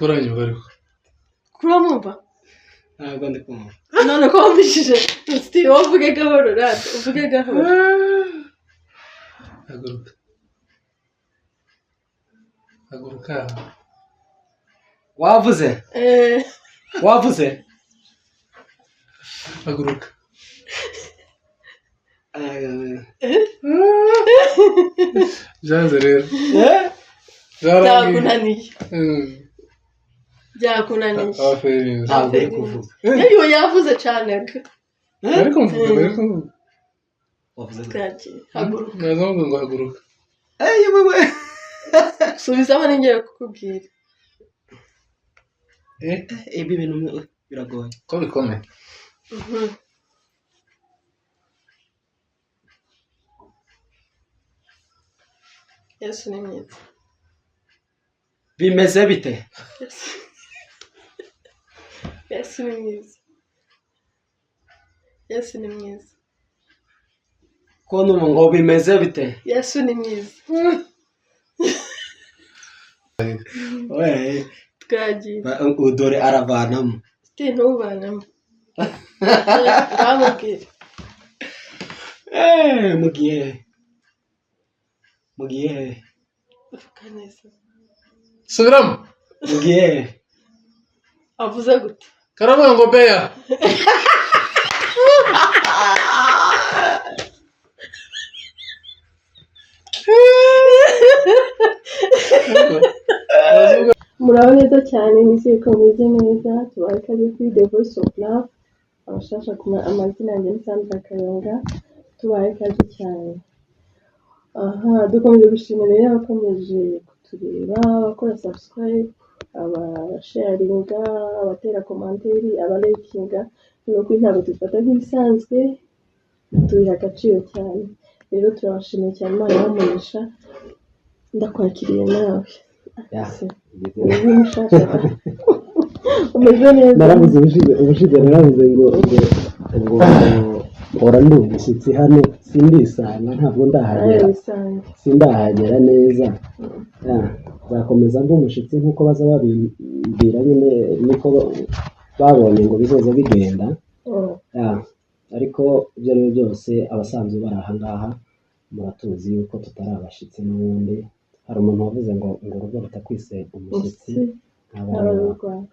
Kuranyumva ariko. Kuramwumva? Ntabwo ndi kumva. None ko wumvishije Steve, wowe uvuge gahoro rata, uvuge gahoro. Haguruka. Haguruka. Wavuze? Eh. Wavuze? Haguruka. Byanze rero. Eh? Byarangiye. Byakunaniye. Byakunaniye. Abaferinzi. Ntabwo uri kuvuga. Yewe, yavuze cyane. Ariko mvuga, ariko mvuga. Wavuze gute? Bwagiye, haguruka. Naza mvuga ngo haguruka. Eh, yewe. Subizaho ningera kukubwira. Eh, Ibi bintu biragoye. ko bikomeye. Yesu ni mwiza. Bimeze bite? Yesu ni mwiza. Yesu ni mwiza. Ko numva ngo bimeze bite? Yesu ni mwiza. We, Twagiye. Dore aravanamo. Steve, ntubanemo, ntamubwire. Eh, mugiye he? Mugiye he? Uvuga neza. Subiramo. Mugiye he? Avuze gute? Karavuga ngo beya. Muraho neza cyane, nizeye ko mumeze neza. Tubaye ikaze kuri The Voice of Love. Abashasha ku amazina yanjye ni Sandra Kayonga. Tubaye ikaze cyane. Aha dukomeje gushimira rero abakomeje kutureba, abakora subscribe, abasharinga, abatera commentaire, abalikinga. Ni ukuri ntabwo tubifata nk'ibisanzwe, tubiha agaciro cyane. Rero turabashimiye cyane, Imana ibahe umugisha. Ndakwakiriye nawe. Ya. Se, uri mushasha, umeze neza? Naravuze ubushize naravuze ngo mpora ndi umushyitsi hano, sindisanga, ntabwo ndahagera. Bisanzwe. Sindahagera neza. Ya, nzakomeza mba umushyitsi nk'uko baza babimbwira nyine, niko babonye ngo bizoza bigenda. Ya, ariko ibyo ari byo byose, abasanzwe bari aha ngaha muratuzi yuko tutari abashyitsi n'ubundi. Hari umuntu wavuze ngo urugo rutakwise umushyitsi ntabwo ari uwawe. Abarwayi.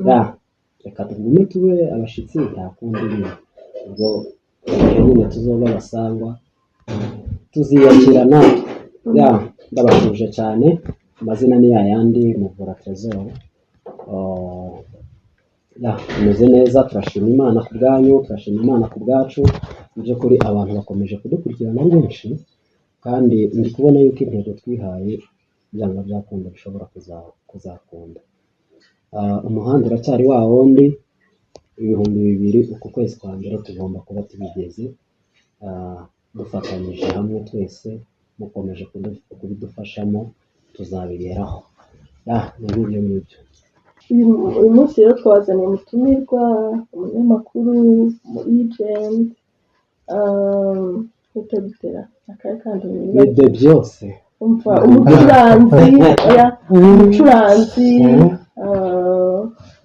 Ya, reka tugume tube abashyitsi, nta kundi nyine. Ubwo igihe nyine tuzoba abasangwa tuziyakira natwe. Ya, ndabashuje cyane. Amazina ni yayandi, Muvura Tresor. Oh, ya, tumeze neza, turashima Imana ku bwanyu, turashima Imana ku bwacu. Mu by'ukuri abantu bakomeje kudukurikirana ari benshi, kandi ndi kubona yuko intego twihaye byanga byakunda bishobora kuzakunda. Umuhanda uracyari wa wundi, 2000 uku kwezi kwa mbere tugomba kuba tubigeze, dufatanyije hamwe twese, mukomeje kubidufashamo tuzabigeraho. Ya, ni nk'ibyo ngibyo. Uyu munsi rero twabazaniye umutumirwa, umunyamakuru, umu agent, utagutera akahe kandi? Ni de byose. Umva, umucuranzi, oya, umucuranzi,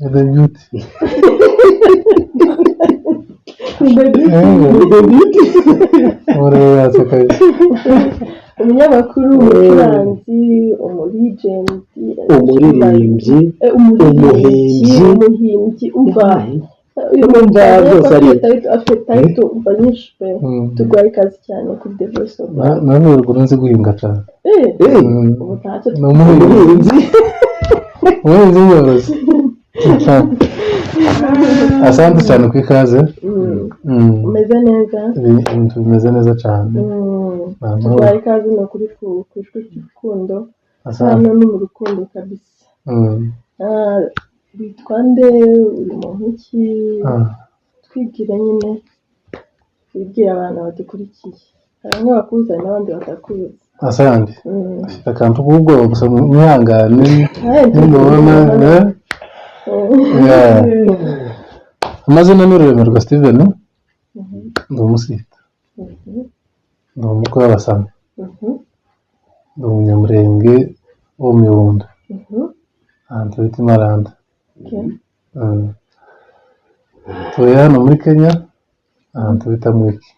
The beauty. The Beauty. Urayatse kabisa. Umunyamakuru, umucuranzi, umulegend, Umuririmbyi, umuririmbyi, umuhimbyi. Umuhimbyi, umva, uyu Urumva byose ari- afite title, umva, nyinshi pe. Turwaye ikaze cyane kuri The Voice of Love. Nawe ruguru nzi guhinga cyane. Eh, Eh, ubu ntacyo. Ni umuhinzi. Umuhinzi. Umuhinzi w'umworozi. Asante cyane ku ikaze. Umeze neza? Ibintu bimeze neza cyane. Ni amahoro. Turwaye ikaze ni ukuri ku ijwi ry'urukundo. Asante. Hano ni mu rukundo kabisa. Ah, witwa nde? Uri muntu ki? Twibwire nyine, wibwire abantu badukurikiye. Hari bamwe bakuzi, hari n'abandi batakuzi. Asante. Afite akantu k'ubwoba gusa, mwihangane. Hey, nimubona eh? Yeah. Amazina ni Ruremerwa Steven, ndi umusita, ndi umukwe w'Abasami, ndi umunyamurenge wo mu Miwundo. Ahantu bita i Maranda. Okay. Tuye hano muri Kenya, ahantu bita Mwiki.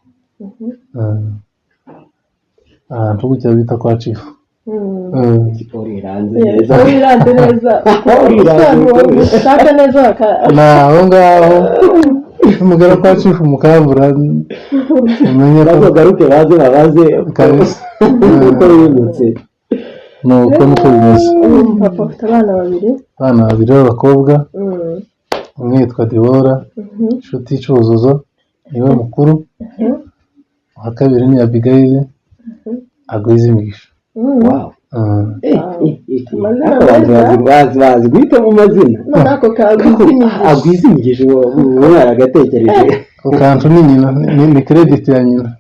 Ahantu gutya bita kwa chief. Uriranze Yeah, neza. Wiranze neza. Wiranze neza. Ushaka neza baka Ni aho ngaho nimugera kwa chief mukabura, umenye ko Bazogaruke baze babaze kabisa. uko wimutse. Nuko niko bimeze. Uyu papa afite abana babiri. Abana babiri b'abakobwa. Umwe yitwa Debora Inshuti Cyuzuzo, niwe mukuru. Uwa kabiri ni Abigail Agwiza Imigisha. Wow. Amazina Ariko bazi meza. bazi guhitamo amazina. None ako kagwiza imigisha. Agwiza imigisha, uwo mwana agatekereje. Ako kantu ni nyina, ni credit ya nyina,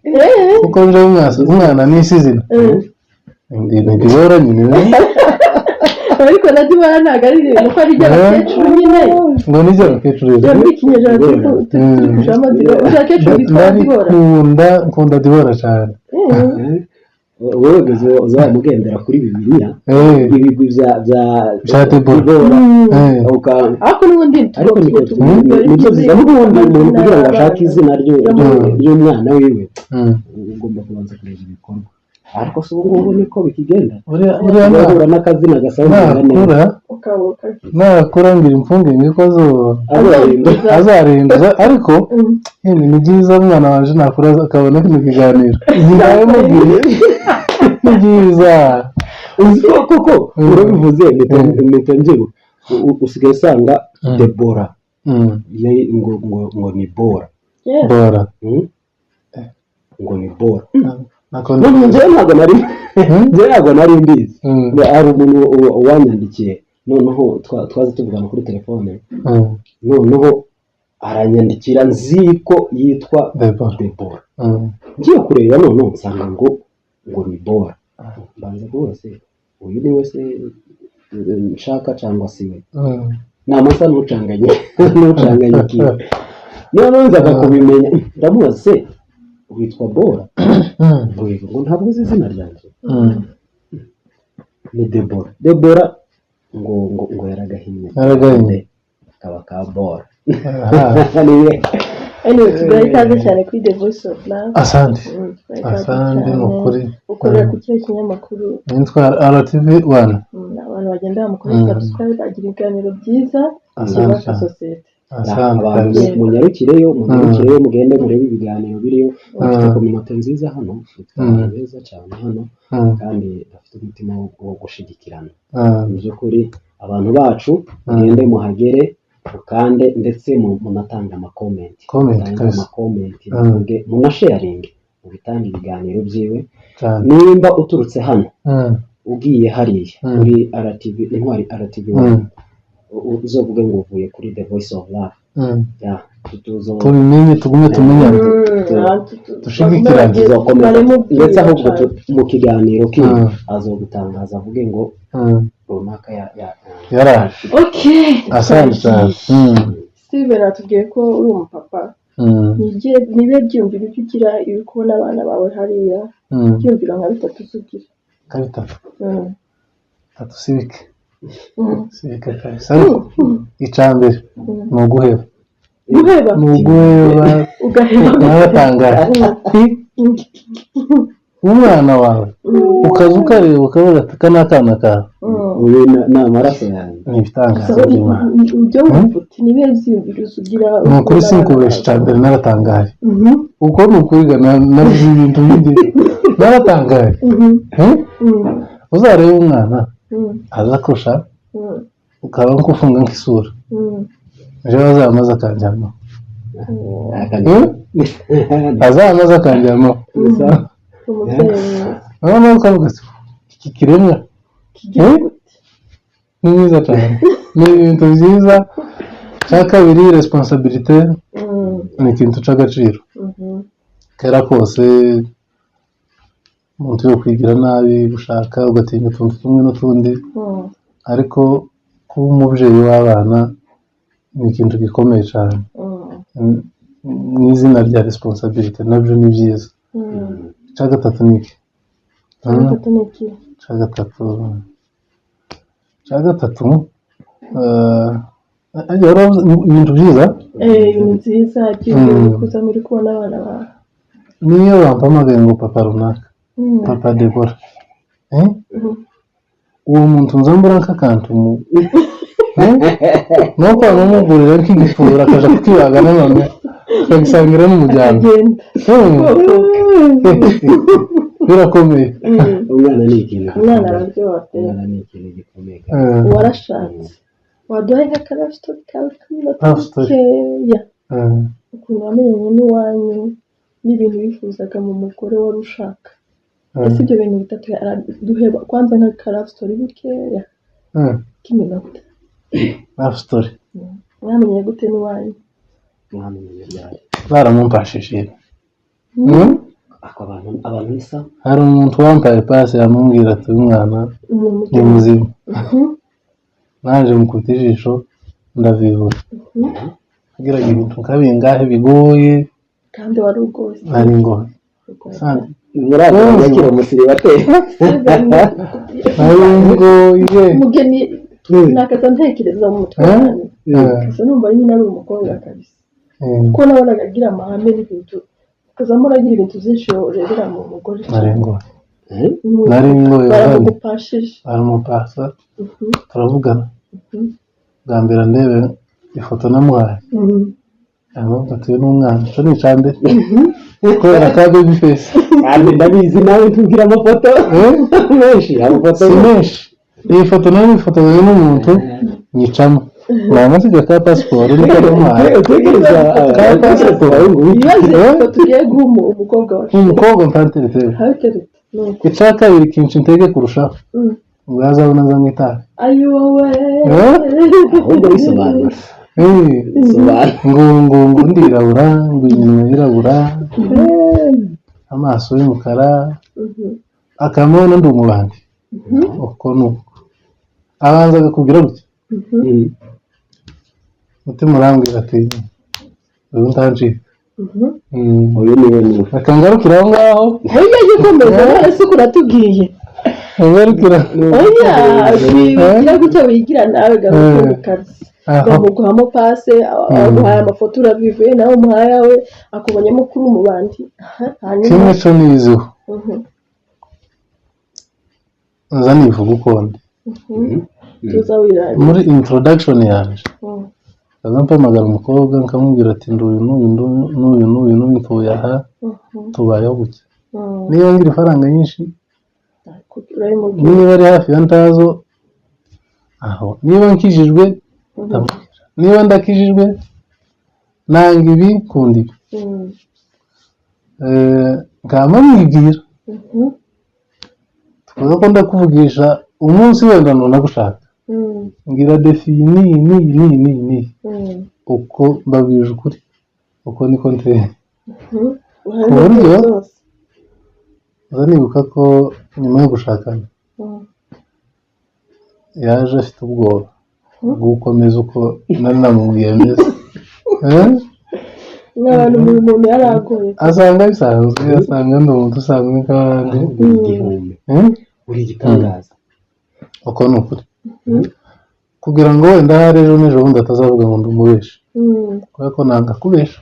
kuko nje umwana nisi izina ni Debora nyine. Ariko na Dibora ntabwo ari ibintu ko ari iby'abakecuru nyine. Ngo ni iby'abakecuru rero. Bya muri ikinyejana turi kujamo Dibora, umukecuru witwa Dibora. Ndarikunda, nkunda Debora cyane. Wowe uzamugendera kuri Bibiliya, ibigwi bya Bya Debora. Debora. Ariko n'ubundi Ariko nibyo byiza n'ubundi umuntu kugira ngo ashake izina ry'umwana wiwe, ugomba kubanza kureba ibikorwa. Ariko se ubu ngubu niko bikigenda? Buriya Urahura n'akazina gasaba neza. Nakura ngira impungenge ko azarinda. Azarinda, ariko nyine ni byiza umwana wanje nakura akabona kino kiganiro ndabimubwiye, ni byiza. Uzi ko koko urabivuze mpita mbyibuka. Usigaye usanga Debora ngo ni Bora. Bora. Ngo ni Bora. Nako. None njyewe ntabwo nari mbizi. Hari umuntu wanyandikiye, noneho twaze tuvugana kuri telefone, noneho aranyandikira nzi ko yitwa Debora. Debora. Ngiye kureba noneho nsanga ngo ni Bora. Mbanza kuvuga: se uyu ni we se nshaka cyangwa si we? Ni amasa n'ucanganyikiwe. Noneho nzaga kubimenya, ndamubaza: se witwa Bora? Ngo yego. Ngo ntabwo uzi izina ryanjye? Ni Debora. Debora ngo yaragahinnye. Yaragahinnye. Kaba ka Bora. Aha. Anyway, tugahe ikaze cyane kuri The Voice of Love. Asante. Tugahe ikaze Asante, cyane. ni ukuri. Ukorera ku kihe kinyamakuru? Nitwa RTV One. Abantu bagenda bamukora subscribe, agira ibiganiro byiza Asante byubaka cyane. sosiyete. Asante. Abantu Kabisa. munyarukireyo, mugende murebe ibiganiro biriyo. Dufite communauté nziza hano, dufite abantu beza cyane hano kandi bafite umutima wo gushigikirana. Mu by'ukuri abantu bacu, mugende muhagere, mukande ndetse munatange ama comment. Comment, mutange kabisa. ama comment, muvuge, munasharinge, mubitange ibiganiro byiwe. Cyane. Nimba uturutse hano ugiye hariya kuri RTV Intwari, RTV, uzovuge ngo uvuye kuri The Voice of Love. Ya, tuzo Tubimenye, tugume tumenyane. Dushigikirane. Tuzokomeza ndetse ahubwo mu kiganiro kindi azogutangaza avuge ngo runaka ya Yaraje. Okay. Asante cyane. Steven atubwiye ko uri umupapa. Nibe byiyumviro ibyo ugira iyo uri kubona abana bawe hariya? Ibyiyumviro nka bitatu ugira. Nka bitatu? Tatu si bike. Si bike kabisa, ariko icya mbere ni uguheba. Guheba? Ni uguheba. Ugaheba? Naratangaye. Umwana wawe ukaza ukareba ukavuga ati: aka ni akana kawe. Uyu ni amaraso yanjye. Ni ibitangaza by'Imana. Ujya wumva uti nibihe byiyumviro ugira? Ni ukuri, sinkubesha, icya mbere naratangaye. Uko ni ukwiga navuze ibintu bindi, naratangaye. Uzarebe umwana aza kurusha, ukaba nkufunga nk'isura, ejo azamaze akanjyamaho. Azamaze akanjyamaho. Umubyeyi mwiza. Noneho ukavuga ati: iki kiremwa kigira gute? Ni mwiza cyane, ni ibintu byiza. Cya kabiri, responsabilité ni ikintu cy'agaciro. Kera kose umuntu yo kwigira nabi, gushaka ugatinya utuntu tumwe n'utundi, ariko kuba umubyeyi w'abana ni ikintu gikomeye cyane. Mu izina rya responsabilité nabyo ni byiza. Icya gatatu ni iki? Icya gatatu ni iki? Icya gatatu Wari wavuze ibintu byiza. Ibintu byiza by'ibyo wifuza muri kubona abana bawe. Niyo bampamagaye ngo papa runaka, papa Debora, eh? Uwo muntu nza mbura nk'akantu mu, eh? Nuko bamumugurira nk'igifura, akaja kukibaga, nanone akagisangira n'umuryango. Akagenda. Birakomeye. Umwana ni ikintu Umwana gikomeye. araryoha pe. Umwana ni ikintu gikomeye. Warashatse, waduhaye nk'aka love story kawe k'iminota Love story. mikeya, ukuntu wamenyanye n'iwanyu n'ibintu wifuzaga mu mugore wari ushaka. Ese ibyo bintu bitatu duhe kwanza nk'aka love story bukeya k'iminota. Love story. Mwamenye gute n'iwanyu? Mwamenye ryari? Baramumpashije. Ako abantu ni sawa. Hari umuntu wampaye pasi, yamubwira ati: "Uyu mwana Ni ni umugeni. muzima." Naje mukubita ijisho, ndavivura, agiraga ibintu nka bingahe bigoye. Kandi wari ugoye. Nari ngoye. Ugoye. Muri abo yakira umusiribateri. Nari ngoye. Umugeni nakaza ntekereza mu mutwe Eh? wanjye, gusa numva nyine ari umukobwa kabisa, kuko nabonaga agira amahame n'ibintu, ukazamo agira ibintu byinshi urebera mu mugore. Nari ngoye, nari ngoye. Baramugupashije. Baramupasa, turavugana. Bwa mbere ndebe ifoto namuhaye, aravuga ati: "Uyu ni umwana." Icyo ni icya mbere, kubera ka baby face. Kandi ndabizi, nawe tubwira amafoto menshi, amafoto. Si menshi. Iyi foto nayo nifotoje n'umuntu nyicamo, namasiga ka pasiporo niko namuhaye. Utekereza Ka pasiporo. Ibibazo, ifoto tugiye guha umukobwa wacu. Umukobwa mpantereteri. Habiteretse nuko. Icya kabiri kinshi intege kurushaho, ngo yazabona azanywa itabi. Ayi wowe! Eh? Ahubwo bisobanura. Bisobanura. Ngo ndirabura, ngo iminwa yirabura, amaso y'umukara, akamubona ndi umubandi. Uko ni uko abanza akakubwira gutya, umutima urambwira ati: "Uyu ntancika." Uyu niwe niwe. Reka ngarukire aho ngaho. Oya, gikomeza, none se uratubwiye. Ngarukira. Oya, wigira gutya, wigira nawe gahunda mu kazi. Aho. Bamuguhamo pase, aguhaye amafoto, urabivuye, nawe umuhaye awe, akubonyemo kuri umubandi. Aha, hanyuma Kimwe cyo niziho, nza nivuga ukundi. Tuza wirarira. Muri introduction yanjye, nkaza mpamagara umukobwa, nkamubwira ati: "Nduyu n'uyu n'uyu n'uyu n'uyu, ntuye aha, tubayeho gutya." Niba ngira ifaranga nyinshi, Urabimubwira. niba ari hafi ya ntazo aho, niba nkijijwe ndamubwira, niba ndakijijwe, nanga ibi, nkunda ibi. Nkaba mwibwira, tuvuga ko ndakuvugisha umunsi wenda ntunagushaka, ngira défi iyi n'iyi n'iyi n'iyi n'iyi n'iyi. Uko mbabwije ukuri, uko niko nteye. Urabimubwira Ku buryo- byose. Nza nibuka ko nyuma yo gushakana, yaje afite ubwoba bw'uko ameze uko nari namubwiye ameze. Eh? Nk'abantu buri muntu yari agoye. Asanga bisanzwe, asanga ndi umuntu usanzwe nk'abandi. Ahubwo uri igihumbi. Eh? Uri igitangaza. Uko ni ukuri, kugira ngo wenda hari ejo n'ejo bundi atazavuga ngo ndi umubeshi, kubera ko nanga kubesha.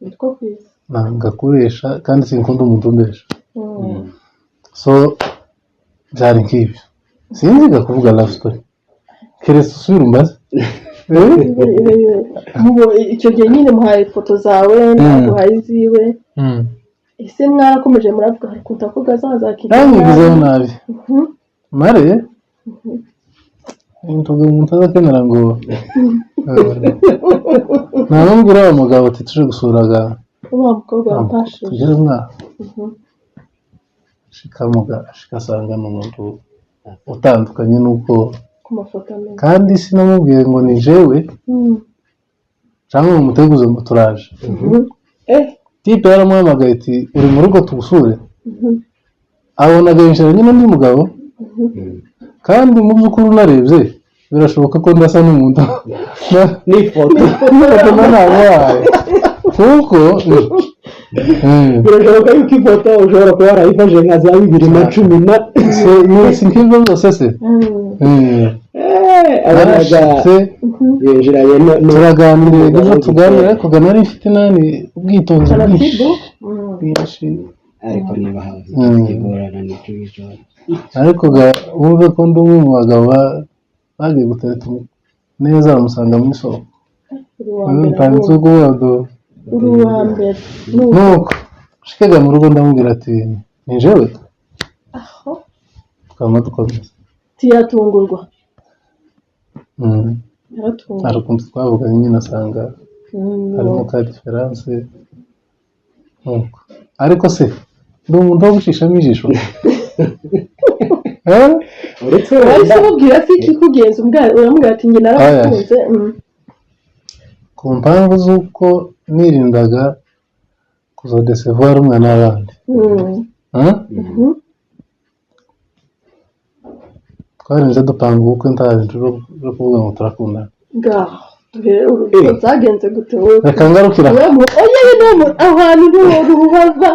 Niko kwiza. Nanga kubesha, kandi sinkunda umuntu umbesha. So byari nk'ibyo, sinziga kuvuga love story, keretse usubira umbaze. Eh? Icyo gihe nyine muhaye ifoto zawe, naguhaye iziwe. Ese mwarakomeje muravuga, hari ukuntu avuga azazakira? Yanyigizeho nabi mare ntuga umuntu azakenera ngo namubwira wa mugabo ati: "Tuje gusuraga Wa mukobwa wamfashije." Tugere mwaha shikamuga, asanga ni umuntu utandukanye n'uko Ku mafoto ameze. Kandi sinamubwiye ngo ni jewe cyangwa ngo muteguze ngo turaje. Type yaramuhamagaye ati: "Uri mu rugo tugusure?" Abona yicaranye n'undi mugabo, kandi mu by'ukuri unarebye birashoboka ko ndasa n'umuntu N'ifoto. N'ifoto namuhaye kuko Birashoboka yuko ifoto ushobora kuba warayifashe nka za 2010 na Si nk'ibyo byose se. Abonaga Narashitse, yinjiranye turaganira, n'umugabo ejo tuganira, w'igitero. Ariko ga nari mfite nani ubwitonzi bwinshi Taratibu. bwinshi. Ariko niba habuze ikigorana nicyo ngicyo. Ariko ga wumve ko ndi umwe mu bagabo bagiye gutereta neza bamusanga mu isoko. Uri uwa mbere. Ntanditse Ahubwo. kuvuga ngo Uri uwa mbere. Nuko nuko nshikega mu rugo ndamubwira ati ni jewe. Aho Twama dukomeza. Tiyatungurwa. Yaratungurwa. Hari ukuntu twavuganye nyine asanga harimo ka différence, nuko ariko se ndi umuntu wo gucishamo ijisho? Eh? Uretse Wahise wenda umubwira se ikikugenza, uramubwira ati njye naragukunze. Ku mpamvu z'uko nirindaga kuzadécevoir umwana w'abandi. Huh? Mhm. Twarinze dupanga ubukwe nta bintu byo kuvuga ngo turakundana. Ngaho duhere urugero, byagenze gute wowe? Reka ngarukira. Niwe oya, ni aho hantu ntiworuhava,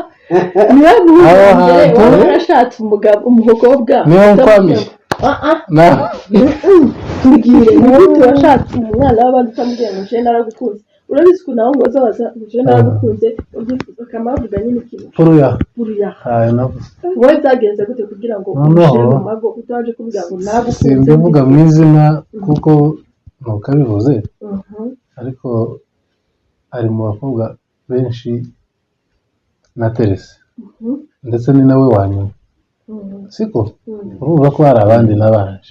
niwe muhungu Aho wa mbere hantu- waba warashatse umugabo, umukobwa Niho nkwamiye. Ah, ah. Na Tubwire, ni gute washatse umwana w'abandi utamubwiye ngo nje naragukunze? Urabizi ukuntu aho ngo baza ngo nje naragukunze, ubyifuza ukamavuga nyine ikintu. Puruya. Buriya Ntayo navuze. Wowe byagenze gute kugira ngo Noneho- umushyire mu mago utabanje kuvuga ngo nagukunze? Simbivuga mu izina kuko ntukabivuze, ariko ari mu bakobwa benshi naterese, ndetse ni nawe wa nyuma, siko? Urumva ko hari abandi nabanje,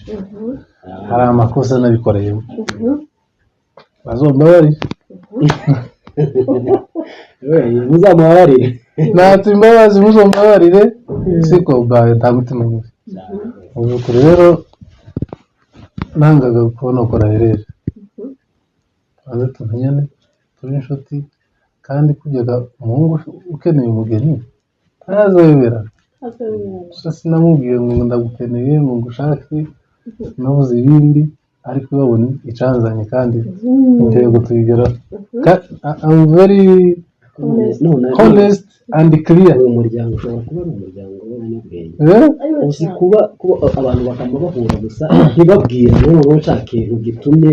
hari amakosa nabikoreyemo, bazombabarire. Muzamubabarire. Natse imbabazi, muzombabarire, siko? Bawe nta mutima mubi. Mu by'ukuri rero nangaga kubona ukora erreur, tubanze tumenyane, tube inshuti, kandi kujyaga umuhungu ukeneye umugeni ntazayobera. Gusa sinamubwiye ngo ndagukeneye ngo ngushake, navuze ibindi, ariko babona icanzanye kandi intego tuyigeraho. I'm very none honest and clear. Uyu muryango ushobora kuba ari umuryango w'abanyabwenge. Eh? Ariwe Uzi cyane. kuba abantu bakaba bahura gusa ntibabwirane, noneho cya kintu gitumye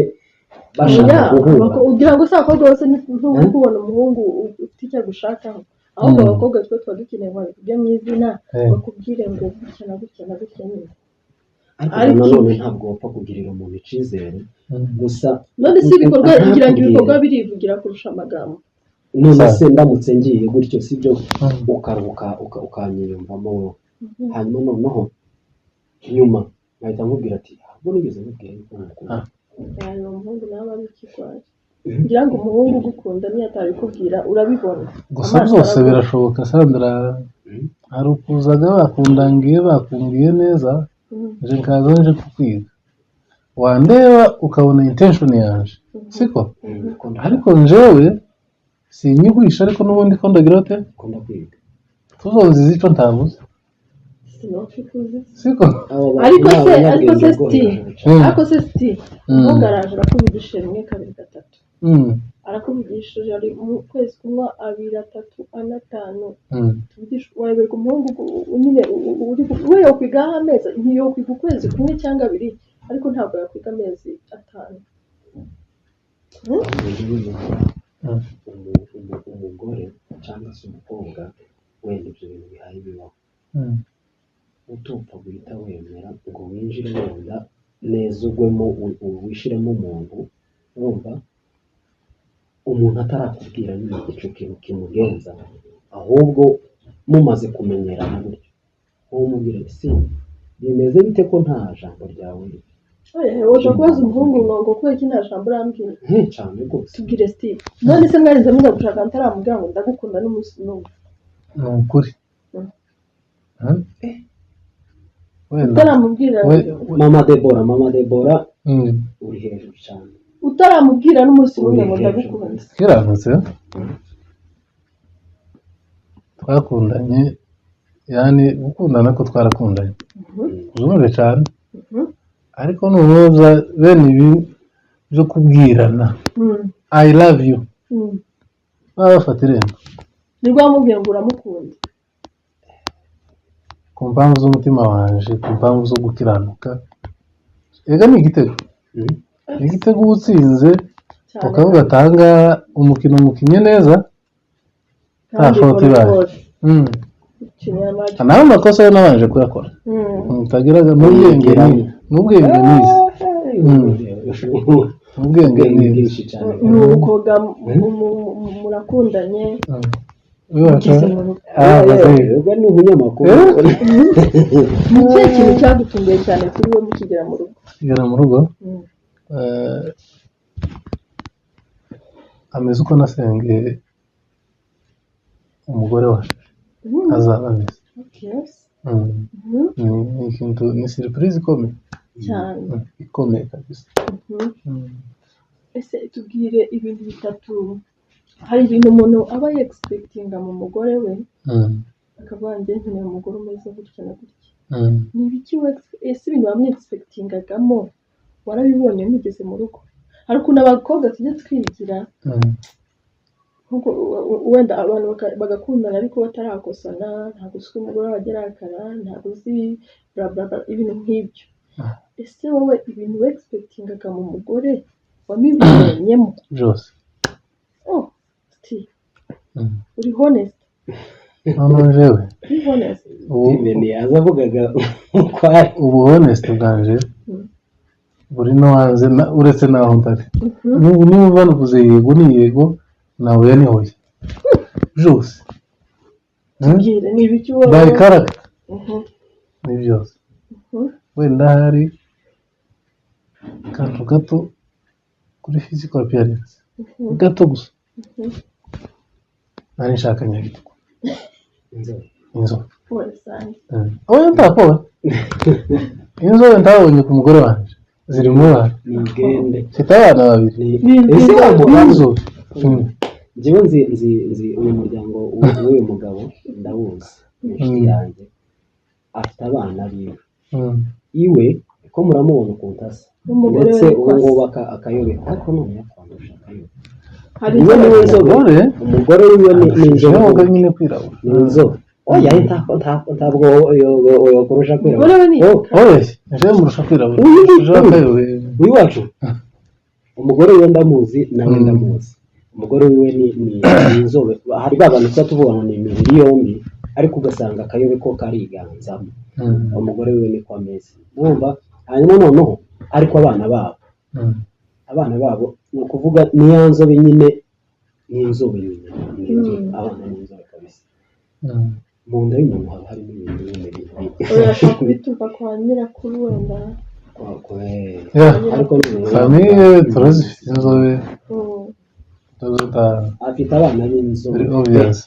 bashaka Oya, guhura. Ugira ngo si abakobwa bose ntuba kubona umuhungu ufite icyo agushakaho, ahubwo abakobwa twe tuba dukeneye ngo babikubwire mu izina, bakubwire ngo gutya na gutya na gutya nyine. Ariko Ariko nanone ntabwo wapfa kugirira umuntu icyizere gusa. None si ibikorwa? Ngira ngo Ntakubwire. ibikorwa birivugira kurusha amagambo. None Sa- se ndamutse ngiye gutyo, sibyo, ukaruhuka ukanyiyumvamo wowe, hanyuma noneho nyuma nkahita nkubwira ati ahubwo nigeze nkubwira yuko ngukunda. Ah. Yani umuhungu nawe ari ikigwari. Ngira ngo umuhungu ugukunda niyo atabikubwira urabibona. Gusa Amaso byose araguha. birashoboka, Sandra. Hari ukuzaga bakundangiye, bakumbwiye neza, nje nkaza nje kukwiga, wandeba ukabona intention yanje, siko? Ariko njewe sinyiguhisha, ariko n'ubundi ko ndagira ute? Ukunda kwiga. Tuzonziza icyo ntavuze. Sinofikuze. Siko? Abo bantu Ariko ni se ariko abanyabwenge se bwo Steve, hejuru cyane. Ariko se Steve, umuhungu araje arakuvugisha rimwe, kabiri, gatatu, arakuvugishije, ari mu kwezi kumwe, abiri, atatu, ane, atanu, tuvugisha, wayoberwa umuhungu nyine uri we yokwigaho amezi, ntiyokwiga ukwezi kumwe cyangwa abiri, ariko ntabwo yakwiga amezi 5. Ahubwo njyewe numva umugore cyangwa se umukobwa, wenda ibyo bintu bihaye bibaho, utupfa guhita wemera ngo winjire wenda neza ugwemo wishiremo umuntu, wumva umuntu atarakubwira nyine icyo kintu kimugenza, ahubwo mumaze kumenyerana gutyo, wowe umubwira ati si bimeze bite ko nta jambo ryawe? Oya, woja kubaza umuhungu ngo kubera iki nta jambo urambwira? Nke cyane rwose. Tubwire Steve, none se mwarinze mujya gushaka ntaramubwira ngo ndagukunda n'umunsi n'umwe? Ni ukuri. Wenda Utaramubwira Mama Debora, mama Debora, uri hejuru cyane. Utaramubwira n'umunsi n'umwe ngo Uri hejuru. ndagukunda? Kiramutse twakundanye, yani gukundana ko twarakundanye, uzumve cyane, ariko noneho bene ibi byo kubwirana "I love you", baba bafata irembo. Nibwo wamubwiye ngo uramukunda? Ku mpamvu z'umutima wanje, ku mpamvu zo gukiranuka, ega ni igitego. Igitego uba utsinze, Cyane. ukavuga ati ahangaha umukino mukinye neza, nta Kandi faute ibaye. volleyball, ukinira match. Nawe amakosa yo nabanje kuyakora. Utagiraga n'ubwenge ni n'ubwenge nize, ubwenge Ubwenge nize. bwinshi cyane. Nuko ga murakundanye, mugeze mu rugo. Ah, baze. Ubwo ni umunyamakuru. Ni ikihe kintu cyagutunguye cyane kuri we mukigera mu rugo? Kugera mu rugo, ameze uko nasengeye umugore wacu azaba ameze. Ni ikintu, ni surprise ikomeye. Cyane. Ikomeye kabisa. Ese tubwire ibintu bitatu. Hari ibintu umuntu aba yexpectinga mu mugore we, akavuga njye nkeneye umugore umeze gutya na gutya. Ni ibiki ese ibintu wamwexpectingagamo warabibonye mugeze mu rugo? Hari ukuntu abakobwa tujya twigira, nkuko wenda abantu bagakundana ariko batarakosana, ntabwo uzi ko umugore wawe ajya arakara, ntabwo uzi bla bla bla, ibintu nk'ibyo. Ese wowe ibintu wexpectingaga mu mugore wamibonyemo? Byose. Oh, sti uri honest? Noneho jewe Uri honest. Ubu Steven azavugaga uko ari. Ubu honest bwanje buri no hanze, uretse n'aho ntari. N'ubu niba bavuze yego ni yego, nawe ni hoya, byose. Tubwire, ni ibiki wowe? By character ni byose. Wenda hari akantu gato kuri physical appearance, gato gusa. Nari nshaka nyagitugu. Inzobe. Inzobe. Pole sana. Oya, ntakowe inzobe ntabonye ku mugore wanjye, ziri mu bana. Ni igende. Mfite abana babiri. Ni ese wa mugabo? B'inzobe. Njyewe nzi uyu muryango w'uyu mugabo, ndawuzi, ni inshuti yanjye, afite abana biwe. Iwe ko muramubona ukuntu asa. N'umugore Ndetse we ubu niko asa. ngubu akayobe, ariko none yakwandusha akayobe. Hari Iwe niwe nzobe. Umugore. Umugore wiwe ni inzobe. Yoga nyine kwirabura. Ni inzobe, oya, ntabwo yokurusha kwirabura. Umugore we ni Oh, Oya, nje murusha kwirabura. Uyu nguyu. Nje akayobe. Uyu wacu, umugore wiwe ndamuzi nawe. Ndamuzi, umugore wiwe ni inzobe. Hari ba bantu tuba tuvuga ngo ni imibiri yombi, ariko ugasanga akayobe ko kariganzamo. Umugore wiwe niko ameze, urumva? Hanyuma noneho ariko abana babo, abana babo ni ukuvuga ni ya nzobe nyine, ni inzobe nyine, ni inzobe. Abana ni inzobe kabisa. Mu nda y'umuntu haba harimo ibintu nyine Oya, ashobora kubituruka kwa nyirakuru wenda. Yeah. Ariko ni Famille turazifite inzobe. Afite abana b'inzobe. Very obvious.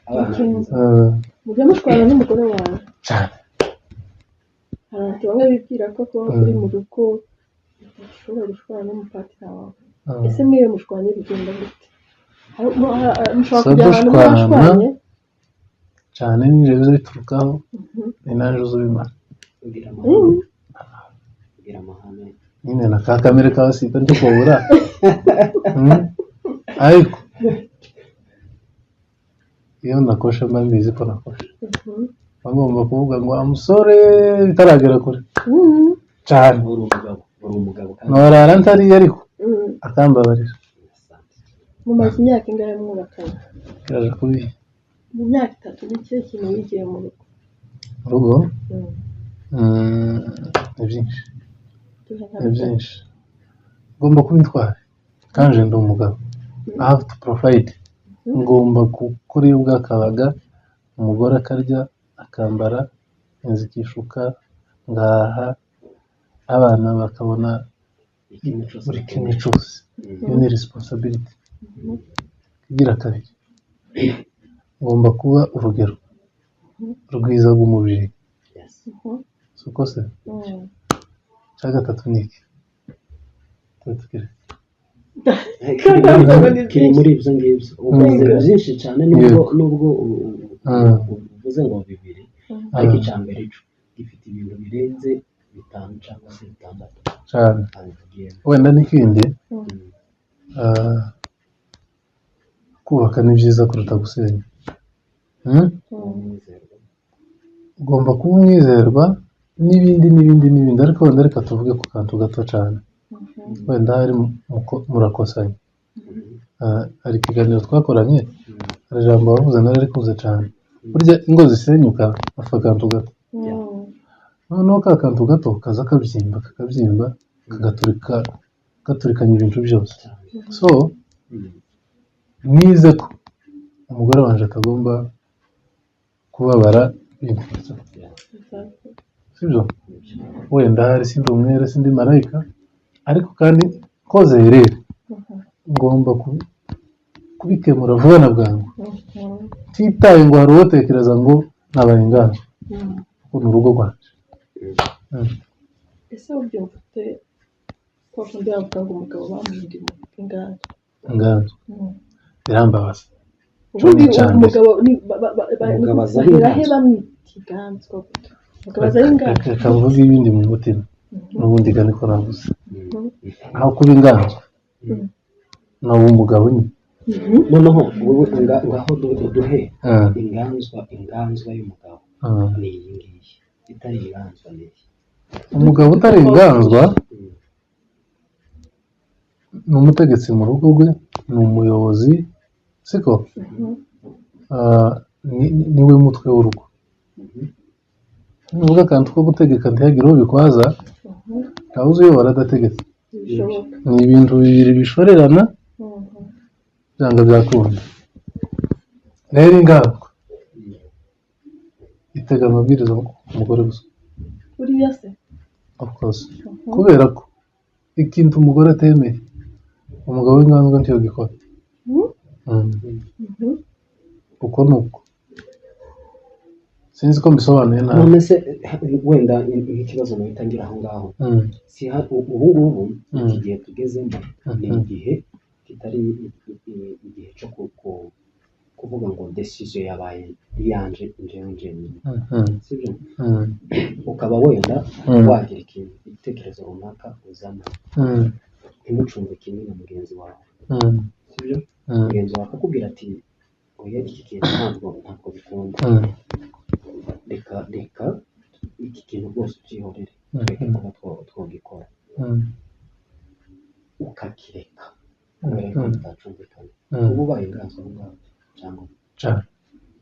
Abana b'inzobe. Mujya mushwana n'umugore wawe? Cyane. Hari abantu bamwe bibwira ko kuba uri mu rugo udashobora gushwana n'umupartner wawe. Ese mwiyo mushwanye bigenda gute? Mushobora So kujya ahantu dushwana, mwashwanye? Cyane, n'ibyo biza biturukaho, ni naje uzubimara. Ugira amahane, ugira amahane. Nyine na ka kamere k'abasita ntikobura. Ariko iyo nakoshe mba mbizi ko nakoshe. Mba ngomba kuvuga ngo amusore bitaragera kure cyane. Uri umugabo, uri umugabo kandi. Norara ntariye ariko akambabarira. Asante. Mumaze imyaka ingahe mwubakanye? Kiraje kubiha. Mu myaka 3 ni ikihe kintu wigiye mu rugo? Mu rugo? Ni byinshi. Duhe nka Ni bitatu. byinshi. Ngomba kuba intwari kandi ndi umugabo, I have to provide, ngomba gukora iyo bwakabaga, umugore akarya, akambara, inzu ikishuka, ngaha abana bakabona Ikintu cyose. buri kimwe cyose. Iyo ni responsibility. Igira kabiri, ngomba kuba urugero rwiza rw'umubyeyi. Siko se? Icya gatatu ni iki? Tube tukiretse. Kiri muri ibyo ngibyo uvuze byinshi cyane, nubwo nubwo uvuze ngo bibiri, ariko icya mbere cyo gifite ibintu birenze bitanu cyangwa se bitandatu. Cyane. Abivugiyemo. Wenda n'ikindi, kubaka ni byiza kuruta gusenya. Umwizerwa. Ugomba kuba umwizerwa n'ibindi n'ibindi n'ibindi, ariko wenda reka tuvuge ku kantu gato cyane. Wenda hari murakosanya. Hari ikiganiro twakoranye, hari ijambo wavuze nararikunze cyane. Burya ingo zisenyuka bapfa akantu gato, noneho ka kantu gato kaza kabyimba, kakabyimba, kagaturika, gaturikanya ibintu byose. So nize ko umugore wanje atagomba kubabara binturutseho, sibyo? Wenda hari sindi umwere, sindi marayika, ariko kandi koze rero ngomba kubikemura vuba na bwangu, ntitaye ngo hari uwotekereza ngo nabaye inganzwa, kuko ni urugo rwanjye. Ese ubyumva ute kwa kundi bavuga ngo umugabo bamuhinduye inganzwa? Inganzwa birambabaza. Ubundi Icyo ni icya mbere. umugabo ni Umugabo aza ari bahera he inganzwa. bamwita inganzwa gute? Umugabo aza ari inganzwa. Reka mvuge ibindi mu mutima n'ubundi ga niko navuze. Aho kuba inganzwa nawe umugabo nyine. Noneho wowe ngaho duhe inganzwa y'umugabo. Ni iyi ngiyi itari inganzwa ni iyi. Umugabo utari inganzwa ni umutegetsi mu rugo rwe, ni umuyobozi, siko? Niwe mutwe w'urugo. Nuvuga akantu ko gutegeka, ntihagire uwo bikwaza. Ntawe uzi uyobora adategetse. Ntibishoboka. Ni ibintu bibiri bishorerana, byanga byakunda. Rero inganzwa itega amabwiriza ku mugore gusa. Buriya se? Of course, kubera ko ikintu umugore atemeye, umugabo w'inganzwa ntiyogikora. Uko ni uko, sinzi ko mbisobanuye nabi. None se wenda nk'ikibazo nahita ngira aho ngaho, si ubu ngubu iki gihe tugezemo ni igihe kitari igihe cyo kuvuga ngo decision yabaye iyanje njyewe njyenyine, sibyo? Ukaba wenda wagira ikintu, igitekerezo runaka uzana, ntimucumbe kimwe na mugenzi wawe, sibyo? Mugenzi wawe akakubwira ati: "Oya, iki kintu ntabwo bikunda, reka reka, iki kintu rwose ubyihorere, tureke kuba twogikora." Ukakireka kubera yuko mutacumbikana. Uba ubaye inganzwa aho ngaho cyangwa Cane.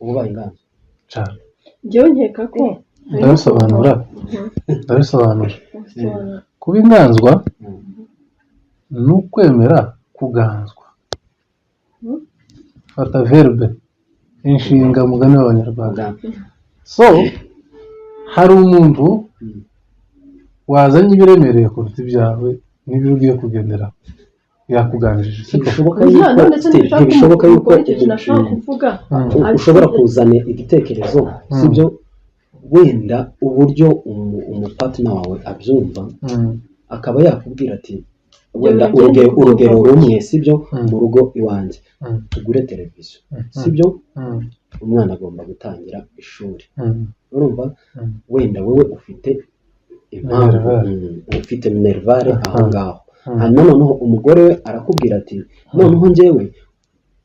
uba ubaye inganzwa? Cane. Njyewe nkeka ko Ndabisobanura, ndabisobanura. Ubisobanura. Kuba inganzwa ni ukwemera kuganzwa. Fata verbe, inshinga, mugani w'Abanyarwanda. So hari umuntu wazanye ibiremereye kuruta ibyawe n'ibyo ugiye kugenderaho, yakuganjije, siko? Ntibishoboka Nta yuko none se still, ntibishoboka ko ntibishoboka yuko umugore icyo kintu ashobora kuvuga? Ushobora kuzana igitekerezo, sibyo? Wenda uburyo umupartner wawe abyumva, akaba yakubwira ati wenda bintu urugero ngende urugero kubyumva. rumwe, sibyo? Mu rugo iwanjye tugure televiziyo, sibyo? Umwana agomba gutangira ishuri, urumva? Wenda wowe ufite impamvu, Minerval. Ufite minerval aho ngaho. Hanyuma noneho umugore we arakubwira ati: "Noneho njyewe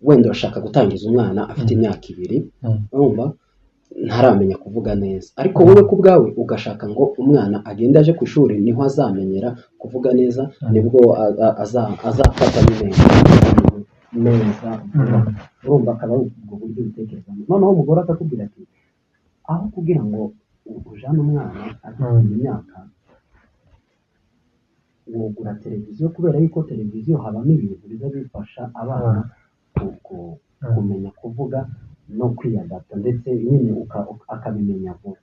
wenda urashaka gutangiza umwana afite imyaka 2, urumva ntaramenya kuvuga neza, ariko wowe ku bwawe ugashaka ngo umwana agende aje ku ishuri, niho azamenyera kuvuga neza, nibwo azafata nyine ibintu neza vuba." Urumva akaba ari ubwo buryo ubitekerezamo. Noneho umugore akakubwira ati: "Aho kugira ngo ujane umwana afite imyaka, wogura televiziyo, kubera yuko televiziyo habamo ibintu biza bifasha abana kumenya kuvuga no kwiyadapta, ndetse nyine akabimenya vuba.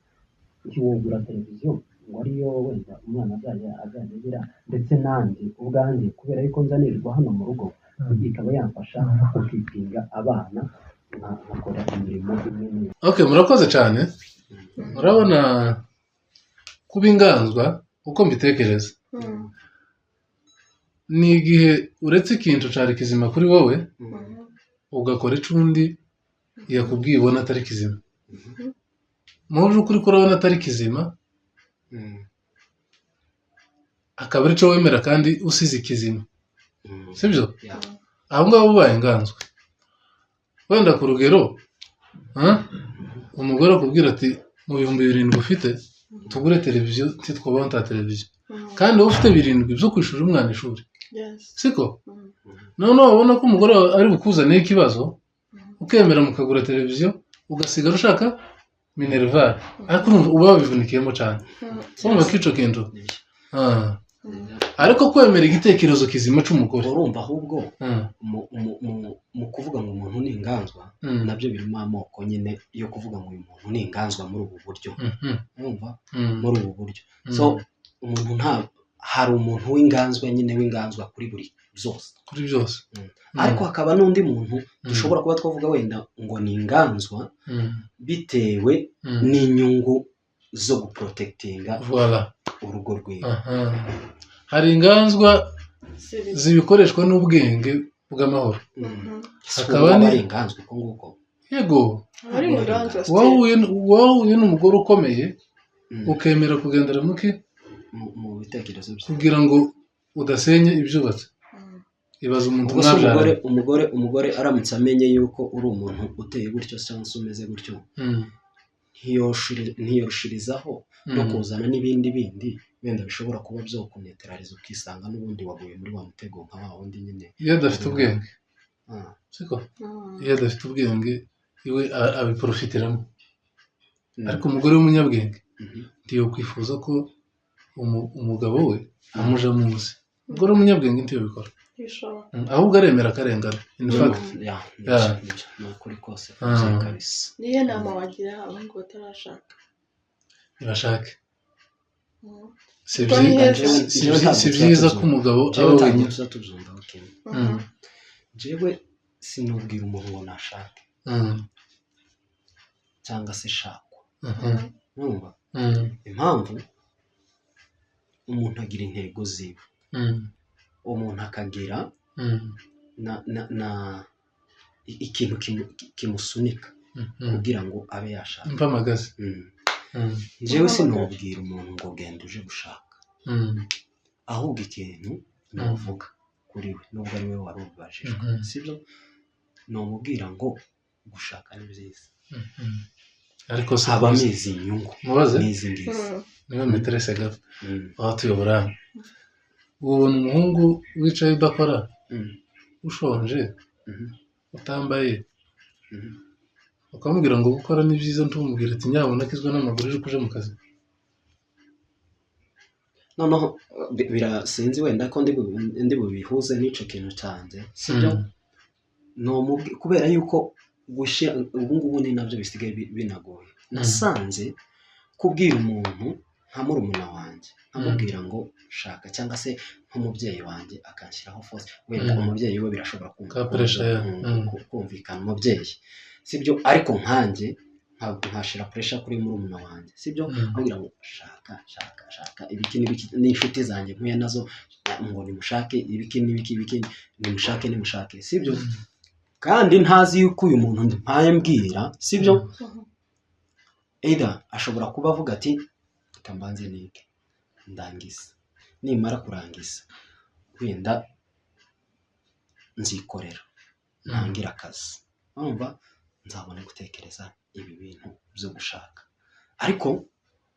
Ntiwogura televiziyo ngo ariyo wenda umwana azajya agira, ndetse nanjye ubwanjye kubera yuko nzanirirwa hano mu rugo, ikaba yamfasha gukeepinga abana, nkakora imirimo imwe n'imwe." Okay, murakoze cyane. Murabona, kuba inganzwa, uko mbitekereza, ni igihe uretse ikintu cyari kizima kuri wowe, ugakora icyo undi yakubwiye ubona atari kizima. Mu by'ukuri ko urabona atari kizima, akaba aricyo wemera kandi usize ikizima, sibyo? Aho ngaho ubaye inganzwa. Wenda ku rugero, umugore akubwira ati: "Mu 7000 ufite tugure televiziyo, ntitwabaho nta televiziyo." Kandi wowe ufite 7 byo kwishurira umwana ishuri, siko? Mm. Noneho wabona ko umugore wawe ari bukuzaniye ikibazo, ukemera mukagura televiziyo, ugasigara ushaka minerval, ariko urumva uba wabivunikiyemo cyane. Urumva ko ico kintu Nibyo. Ariko kwemera igitekerezo kizima c'umugore. Urumva ahubwo mu kuvuga ngo umuntu ni inganzwa, nabyo birimo amoko nyine yo kuvuga ngo uyu muntu ni inganzwa muri ubu buryo. Urumva, muri ubu buryo. So umuntu nta hari umuntu w'inganzwa nyine, w'inganzwa kuri buri byose. Kuri byose. Ariko hakaba n'undi muntu dushobora kuba twavuga wenda ngo ni inganzwa bitewe n'inyungu zo guprotectinga Voilà. urugo rwiwe. Aha. Hari inganzwa zibikoreshwa n'ubwenge bw'amahoro. Hakaba Hakaba ari inganzwa uko nguko. Yego. Ari inganzwa. Wahuye n'umugore ukomeye, ukemera kugendera muki mu bitekerezo bye, kugira ngo udasenya ibyubatse. Ibaza umuntu Ubwo se umugore mwabyaranye. umugore aramutse amenye yuko uri umuntu uteye gutyo cyangwa se umeze gutyo, ntiyorushirizaho no kuzana n'ibindi bindi wenda bishobora kuba byokuneutraliza, ukisanga n'ubundi waguye muri wa mutego nka wa wundi nyine? Iyo adafite ubwenge, siko? Iyo adafite ubwenge, iwe abiprofitiramo. Ariko umugore w'umunyabwenge ntiyokwifuza ko umugabo we amuja munsi. Umugore w'umunyabwenge ntiyobikora. Ntibishoboka. Ahubwo aremera akarengana, in fact. Ya, Yeah. nibyo, ni ukuri kose kabisa. Niyo nama wagira abahungu batarashaka? Ntibashake. Si Kuko ni heza. si byiza ko umugabo Jewe aba ntabwo wenyine. tuza tubyumva kimwe. Jewe sinubwira umuntu ngo nashake cyangwa se shakwa. Urumva, impamvu umuntu agira intego ziwe, umuntu akagira na ikintu kimusunika kugira ngo abe yashaka. Mpamagaze. Njyewe sinubwira umuntu ngo genda uje gushaka, ahubwo ikintu navuga kuri we, nubwo ari we wari ubibajijwe, sibyo, numubwira ngo gushaka ni byiza. Ariko se Habamo izi nyungu mubaze n'izi ngizi. Niba maîtresse gato aho tuyobora hano, ubona umuhungu wicaye udakora, ushonje, utambaye, ukamubwira ngo gukora ni byiza, ntumubwire ati nyabuna kizwa n'amaguru ejo uje mu kazi? Noneho sinzi wenda ko ndi bubihuze n'icyo kintu cyanjye, sibyo? Kubera yuko gushyira ubu ngubu ni nabyo bisigaye binagoye. Nasanze kubwira umuntu nka murumuna wanjye, nkamubwira ngo shaka, cyangwa se nk'umubyeyi wanjye akanshyiraho force wenda, umubyeyi we birashobora Ka pressure, ya. Kumvikana umubyeyi, sibyo, ariko nkanjye nkashira pressure kuri murumuna wanjye, sibyo, ambwira ngo shaka, shaka, shaka, ibiki n'ibiki, n'inshuti zanjye mpuye nazo ngo nimushake, ibiki n'ibiki, ibiki, nimushake, nimushake, sibyo, kandi ntazi yuko uyu muntu mpaye mbwira, sibyo, either ashobora kuba avuga ati reka mbanze nige ndangize, nimara kurangiza wenda nzikorera, ntangire akazi, urumva nzabona gutekereza ibi bintu byo gushaka. Ariko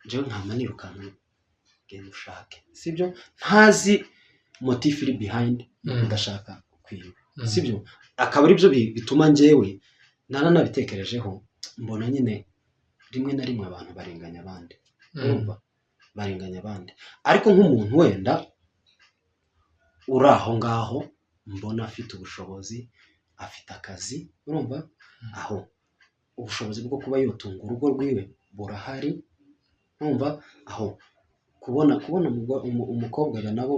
njyewe nkama nirukanka genda ushake, sibyo, ntazi motif iri behind yo kudashaka kwiwe, sibyo, akaba aribyo bituma njyewe naranabitekerejeho, mbona nyine rimwe na rimwe abantu barenganya abandi. Urumva, barenganya abandi, ariko nk'umuntu wenda uri aho ngaho mbona afite ubushobozi, afite akazi, urumva aho ubushobozi bwo kuba yotunga urugo rwiwe burahari, urumva aho kubona umukobwa nabo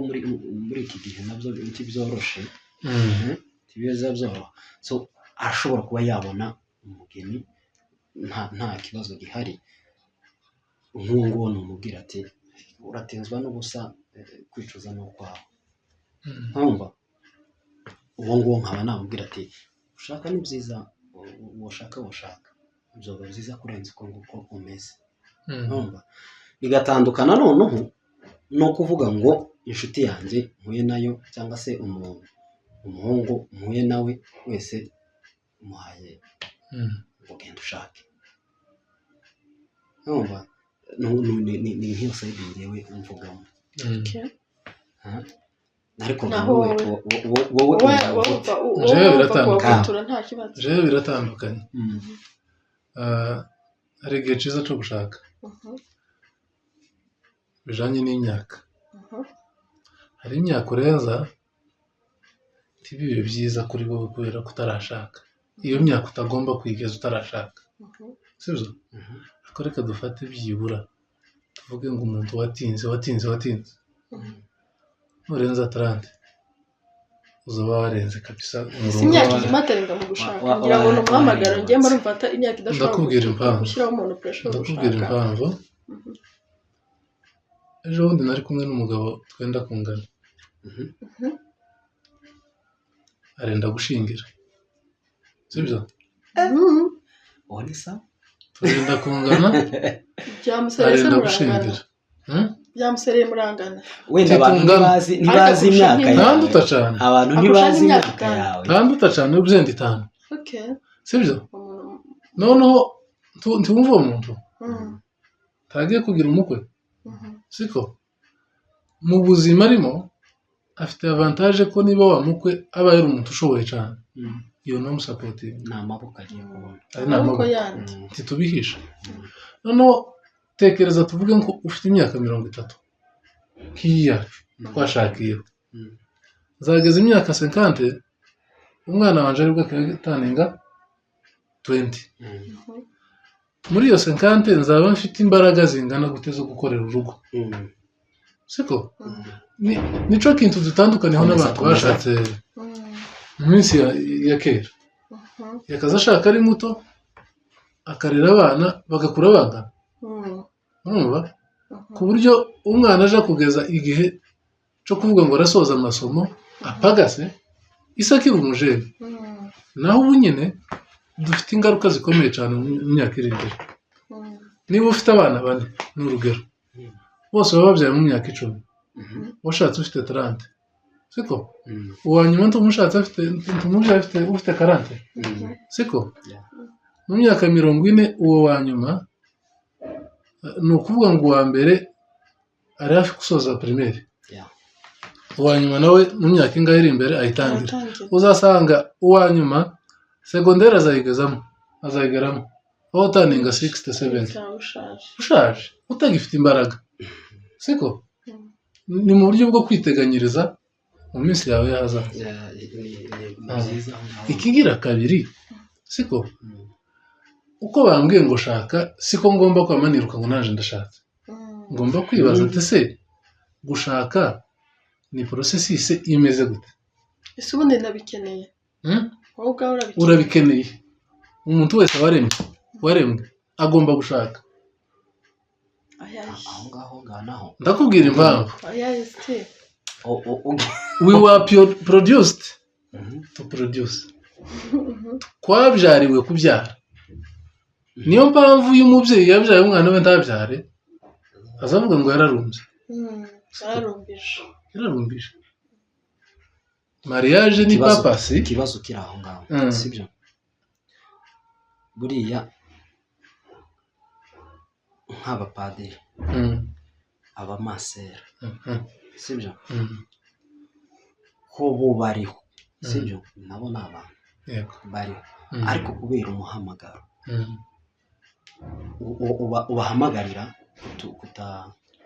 muri iki gihe nabyo ntibyoroshe, ntibiza byoroha. So ashobora kuba yabona umugeni nta kibazo gihari. Nk'uwo nguwo numubwira ati uratinzwa n'ubusa, kwicuza ni ukwawe. Nkumva uwo nguwo nkaba namubwira ati ushaka ni byiza, washaka washaka byaba byiza kurenza uko nguko umeze. Nkumva bigatandukana noneho no kuvuga ngo inshuti yanjye mpuye nayo cyangwa se umuhungu mpuye nawe wese umuhaye ngo genda ushake. Urumva ni nk'iyo side ngewe mvugamo. Okay. Ariko Naho wowe wowe. wowe Wowe wumva wowe gute? wumva Jewe wowe wumva biratandukanye. kubafotora nta kibazo. Jewe biratandukanye. Ah, hari igihe cyiza cyo gushaka bijanye n'imyaka. Hari imyaka urenza ntibibe byiza kuri wowe kubera ko utarashaka. Iyo myaka utagomba kuyigeza utarashaka, sibyo? Ariko reka dufate byibura tuvuge ngo umuntu watinze, watinze, watinze, nurenza 30 uzaba warenze kabisa Si umurongo imyaka w'abandi. ijya mu gushaka. Ngira ngo ni umuhamagaro. Njye mba numva imyaka idashobora Ndakubwira impamvu. gushyiraho umuntu pressure yo Ndakubwira gushaka. impamvu. Ejo bundi nari kumwe n'umugabo twenda kungana, arenda gushingira, sibyo? Uwo ni sawa. Turenda kungana. Byamusereye se Arenda murangana? gushingira. Byamusereye murangana? Wenda abantu Titungana. ntibazi Ariko imyaka akurusha yawe. Ntanduta cyane. Abantu Akurusha ntibazi n'imyaka imyaka itanu. yawe. Ntanduta cyane byenda 5. Sibyo? Umuntu Noneho ntiwumva uwo muntu ntagiye kugira umukwe, siko? Mu buzima arimo afite avantage ko niba wa mukwe aba yari umuntu ushoboye cyane, iyo namusupportinga. Ni amaboko agiye kubona. Ari ni amaboko amaboko yandi. Ntitubihisha. Noneho tekereza, tuvuge ngo ufite imyaka 30 nk'iyi yacu twashakiyeho, nzageza imyaka 50, umwana wanjye aribwo aturninga 20. Muri iyo 50 nzaba mfite imbaraga zingana gute zo gukorera urugo? Siko? Nico kintu dutandukaniyeho Komeza, n'abantu komeza. bashatse mu minsi ya kera. Yakaza ashaka ari muto, akarera abana bagakura bangana, urumva, ku buryo umwana aja kugeza igihe cyo kuvuga ngo arasoza amasomo apagase isi akiri umujene. Naho ubu nyine dufite ingaruka zikomeye cyane mu myaka iri imbere. Niba ufite abana bane, ni urugero, bose baba babyaye mu myaka 10, washatse ufite 30, siko? Uwa nyuma ntumushatse afite, ntumubyaye afite ufite 40, siko? Yeah. Mu myaka 40 uwo wa nyuma, ni ukuvuga ngo uwa mbere ari hafi gusoza primaire, uwa nyuma nawe mu myaka ingahe iri imbere ayitangira. Aratangira. Uzasanga uwa nyuma secondaire azayigezamo, azayigeramo aho uturninga 60, 70. Cyangwa ushaje. Ushaje, utagifite imbaraga, siko? Ni mu buryo bwo kwiteganyiriza mu minsi yawe y'ahazaza. Yeah, ni byiza aho ngaho. Ikigira kabiri, siko? Uko bambwiye ngo shaka, siko ngomba kwama niruka ngo naje ndashatse. Ngomba kwibaza ati: se gushaka ni processus imeze gute? Ese ubundi ndabikeneye? Hmm? Wowe ubwawe urabikeneye? Urabikeneye. Umuntu wese waremwe agomba gushaka. Ayayi. Aho ngaho nganaho. Ndakubwira impamvu. Ayayi site. We were produced to produce. Twabyariwe kubyara. Niyo mpamvu iyo umubyeyi yabyaye umwana we ntabyare, azavuga ngo yararumbye. Yararumbije. Yararumbije. Mariage ni purpose. Ikibazo kiri aho ngaho, sibyo? Buriya nk'abapadiri, abamasera, sibyo? Ko bo bariho, sibyo? Nabo ni abantu bariho, ariko kubera umuhamagaro ubahamagarira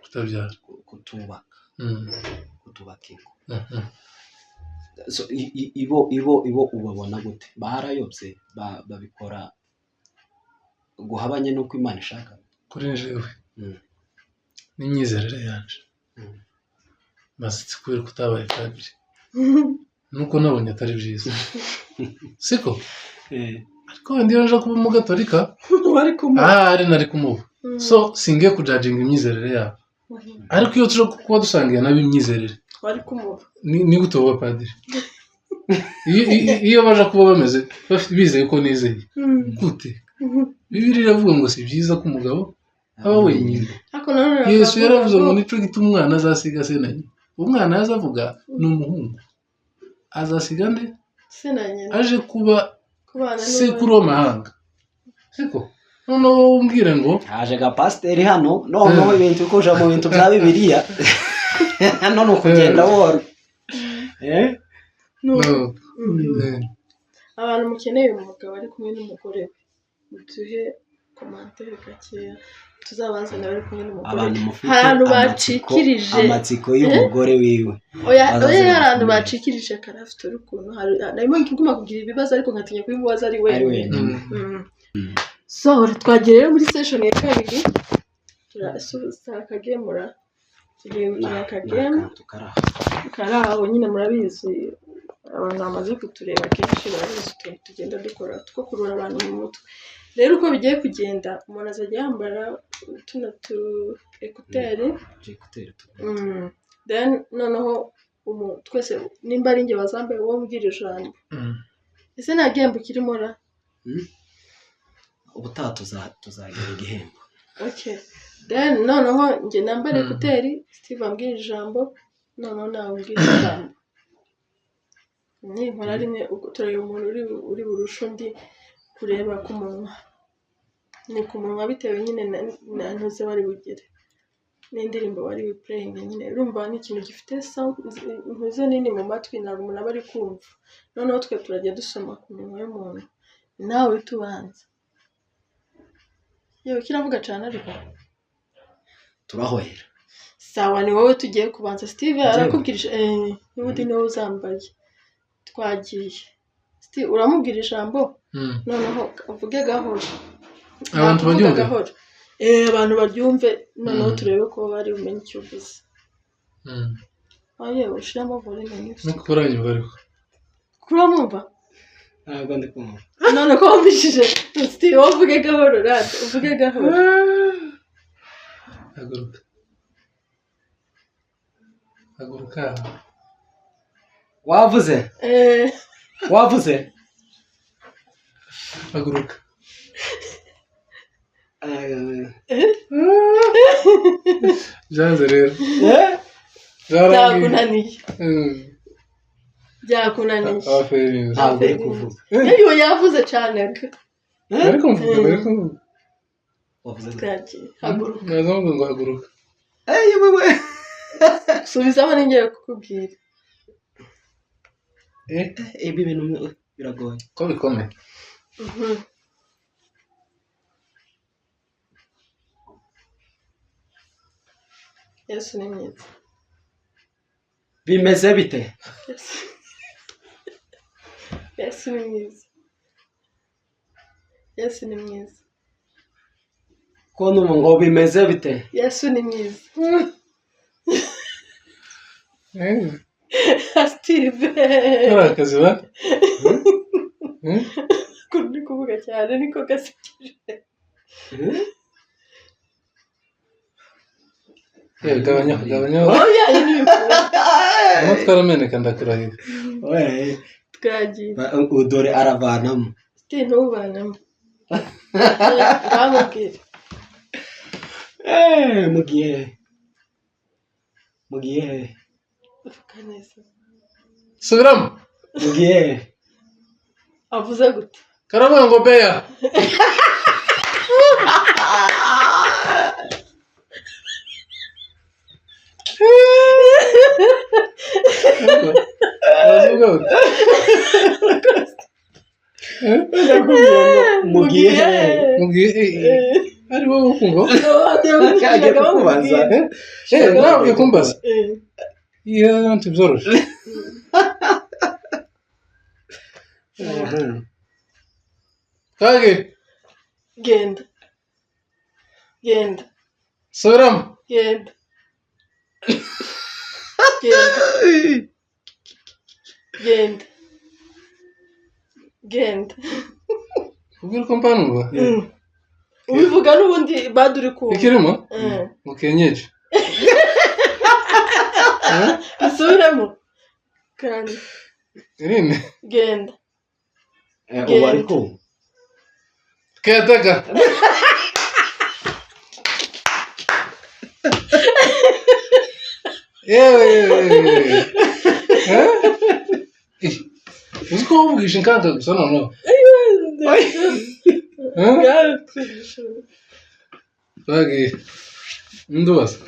Kutabyara. kutubaka kutubaka ingo. So, ibo ubabona gute? Barayobye, babikora guhabanye n'uko Imana ishaka? Kuri njyewe n'imyizerere yanje, masitse kubera ko utabaye padiri nuko nabonye atari byiza, siko? Ariko wenda iyo nje kuba umugatolika, wari kumuha. Ahari nari kumuba. So singiye kujudginga imyizerere yabo, ariko iyo tuje kuba dusangiye nabo imyizerere, Wari kumuha. Ni gute wowe padiri, iyo baje kuba bameze bizeye ko nizeye gute? Bibiliya iravuga ngo si byiza ko umugabo aba wenyine. Ariko nanone Yesu bakavuga yaravuze ngo nicyo gituma umwana azasiga se na nyina. Umwana yazavuga ni umuhungu, azasiga nde? Se na nyina. Aje kuba kubana sekuru w'amahanga, siko? Noneho wowe umbwire ngo Haje gapasiteri hano noneho ibintu kuja mu bintu bya Bibiliya. Hano ni ukugenda buhoro. Eh? No. Abantu mukeneye umugabo ari kumwe n'umugore we, muduhe commentaire gakeya, tuzabazane bari kumwe n'umugore. Abantu mufite Hari abantu amatsiko bacikirije. Amatsiko y'umugore wiwe. Oya. Bazaze Oya, hari abantu bakumire. bacikirije karafite ukuntu narimo nguma kugira ibibazo, ariko nkatinya kubimubaza ari ari wenyine. wenyine. So twagiye rero muri session ya kabiri, turasubiza akagemura, tugiye gukina akagame. Akantu kari aho. Kari aho nyine, murabizi, abantu bamaze kutureba kenshi barabizi utuntu tugenda dukora two kurura abantu mu mutwe. Rero uko bigiye kugenda, umuntu azajya yambara tuno tu écouteurs. Écouteurs. Then noneho twese, nimba ari njye wazambaye, wowe umbwira ijambo. Ese nta gihembo kirimo ra? Ubutaha tuzagira igihembo. Okay, then noneho njye nambara écouteurs, Steve ambwira ijambo, noneho nawe umbwira ijambo. Ninkora rimwe, ubwo turareba umuntu uri burushe undi kureba ku munwa. Ni ku munwa, bitewe nyine na ntuze bari bugere n'indirimbo bari buplayinge nyine. Urumva nk'ikintu gifite sound ntuze nini mu matwi, ntabwo umuntu aba ari kumva. Noneho twe turajya dusoma ku minwa y'umuntu. Nawe uhita ubanza. Yewe, kiravuga cyane ariko. Turahohera. Sawa, ni wowe tugiye kubanza, Steve. Njyewe? Arakubwira n'ubundi niwe uzambaye. Twagiye, Steve, uramubwira ijambo. Noneho uvuge gahoro. Abantu Ntabwo uvuga baryumve? gahoro. Abantu baryumve, noneho turebe ko bari bumenye icyo uvuze. Aye, ushiramo volume nyinshi. No kuranyumva ariko. Kuramwumva? Ntabwo ndi kumva. None ko wumvishije, Steve, wowe uvuge gahoro rata, uvuge gahoro. Haguruka, haguruka. Wavuze? Eh. Wavuze? Haguruka. Byanze rero. Eh? Byarangiye. Byakunaniye? Byakunaniye? Abaferinzi. Ntabwo uri kuvuga. Yewe, yavuze cyane. Ariko mvuga, ariko mvuga. Wavuze gute? Twagiye, haguruka. Naza mvuga ngo haguruka. Eh, wewe. Subizamo, ningiye kukubwira. Eh. Ibi bintu biragoye. Ko bikomeye. Yesu ni mwiza. Bimeze bite? Yesu ni mwiza, Yesu ni mwiza. Ko numva ngo bimeze bite? Yesu ni mwiza. Eh, Steve. kari akazi ba. Ukuntu uri kuvuga cyane niko gasekeje. Eh, gabanya, gabanya. Oya, iyi ni ibikora. Amatwi arameneka, ndakurahira. We, Twagiye. Dore aravanamo. Steve, ntubanemo, bamubwire. Eh, mugiye he? Mugiye he? Uvuga neza. Subiramo. Mugiye he? Avuze gute? Karavuga ngo beya. Uravuga gute? Eh? Ndakubwira ngo mugiye he? Mubwiye ari wowe ukumva. Agiye kukubaza. Eh, eh, nawe ugiye kumbaza. Iyo ntibyoroshe. Kage. Genda, genda. Subiramo. Genda, genda, genda, genda. Kubwira uko mpanurwa. Ubivuga n'ubundi bado uri kumva. Ikirimo ngo kenyeje. Usubiremo kandi. Irinde. Genda. Eh, ubu ari kumva. Kayataka. Yewe yewe. Eh? Eh, uzi ko wavugisha inkanga gusa noneho. Eh? Bagiye. Ndubaza.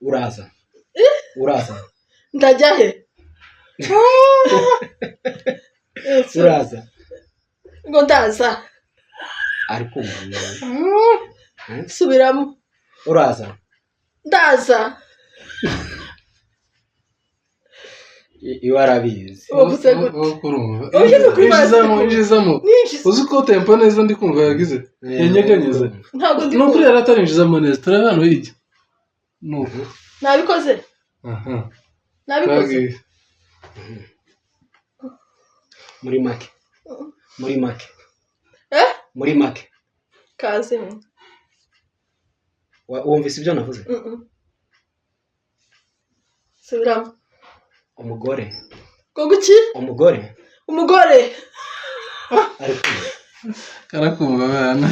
Uraza, uraza. Ndajya he? Uraza. Ngo ndaza? Ari kumva. Subiramo. Uraza. Ndaza. Iwe arabizi. Wavuze gute? Wowe kurumva. Ugeze kuri Injizamo, bazi. injizamo. Ninjiza. Uzi ko tempo neza, ndi kumva yagize yanyeganyeze. Ntabwo ndi Ni ukuri kumva. yari atarinjizamo neza. Turebe hano hirya, ni uku. Nabikoze. Aha. Nabikoze. Twagiye. Muri make, muri make. Eh. Muri make. Kaze. Wumvise ibyo navuze? Subiramo. Umugore. Ngo guki? Umugore. Umugore. Ari kumva. Karakumva abana.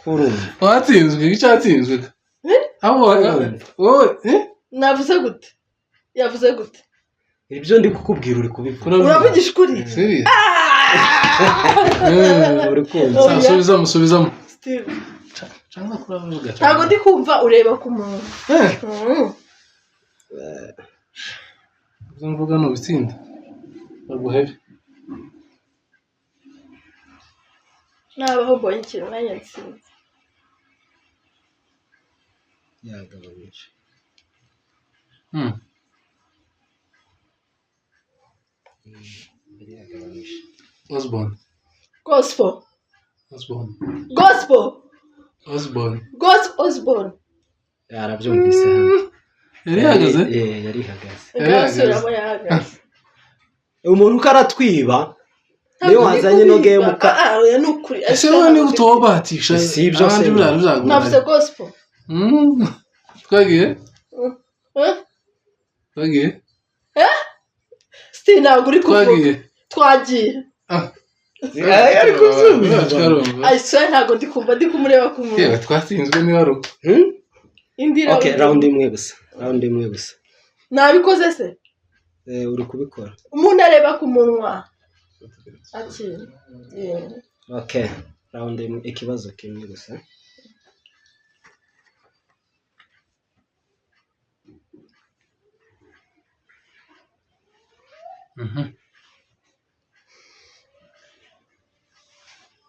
Kurumva. Watsinzwe, icyatsinzwe. Eh? Aho wowe, eh? Navuze gute? Yavuze gute? Ibyo ndi kukubwira uri kubivuga. Kuravuga. Uravugisha ukuri? Serious? Uri kumva. Oya. Subizamo, subizamo. Steve. Cyangwa kuravuga. Ntabwo ndi kumva, ureba ku muntu. Eh. Ibyo mvuga nubitsinda baguhebe. Nabaho mbonye ikintu nanjye nsinze. Yagabanyije. Yari yagabanyije. Osborne. Gospel. Osborne. Gospel. Osborne. Gospel Osborne. Yarabyumvise hano. Yari ihagaze. Yari ihagaze. Yari ihagaze. Gasubiramo, yahagaze. Umuntu uko aratwiba niyo Ntabwo ndi wazanye no kubiba. game Ah, ah, oya, ni ukuri. Ese wowe niba utobahatisha Si ibyo abandi se. biriya bizagorana. Navuze gospel. Twagiye. Eh? Twagiye. Steve, ntabwo uri kuvuga. Twagiye. Twagiye. Ah. Ari kubyumva. Twarumva. I swear, ntabwo ndi kumva, ndi kumureba ku muntu. Yewe, twatsinzwe niba ari uko. Hmm? Indi Okay, round. Round imwe gusa, round imwe gusa. Nabikoze se? Eh, uri kubikora. Umuntu areba ku munwa ati yeah. Okay, round imwe, ikibazo kimwe gusa.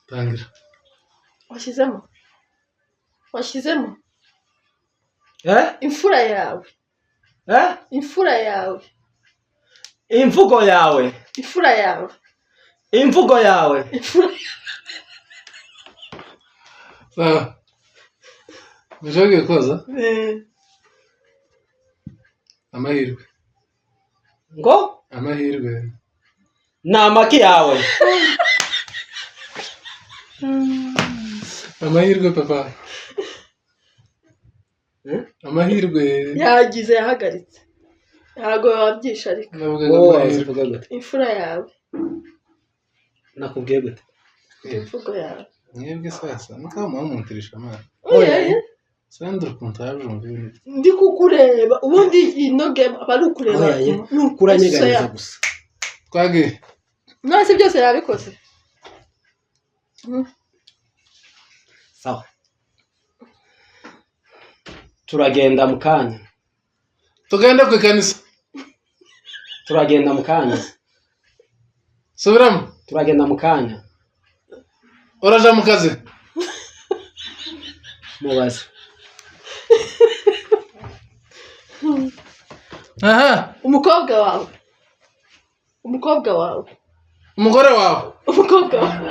Tangira. Washyizemo, washyizemo. Eh. Imfura yawe. Eh. Imfura yawe. Imvugo yawe. Imfura yawe. Imvugo yawe. Imfura. Sawa, Mushoboye koza. Eh. Amahirwe. Ngo? Amahirwe. Ni amaki yawe. Amahirwe, papa. Hmm? Amahirwe. Yagize, yahagaritse, ntabwo wabyishe ariko. Navugaga Wowe amahirwe. wavuga gute? Imfura yawe. Nakubwiye gute? Imvugo yawe. Mwebwe sasa mukaba mumuntirisha amazi. Oya, oya. Sandra, ukuntu yabyumva ibintu. Ndi kukureba, ubundi ino game aba ari ukureba. Oya, ye. Ni uku- Kuranyeganyeza gusa. Twagiye. None byose yabikoze. Sawa, turagenda mu kanya. Tugende ku ikanisa. Turagenda mu kanya. Subiramo. Turagenda mu kanya. Uraja mu kazi. Mubaze. Aha. Umukobwa wawe, umukobwa wawe. Umugore wawe. Umukobwa wawe,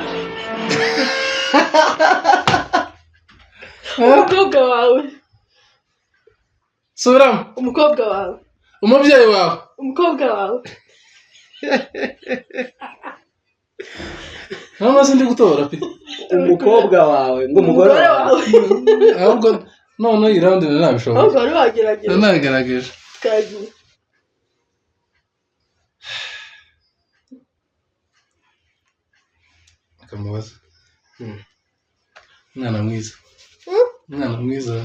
umukobwa wawe. Subiramo. Umukobwa wawe. Umubyeyi wawe. Umukobwa wawe. Nta sindi gutora pe. Umukobwa wawe ngo umugore wawe. Ahubwo none iyi round nabishoboye. Ahubwo wari wagerageje. Nabigerageje. Twagiye. Akamubaza. Hmm. Umwana mwiza. Hmm? Umwana mwiza.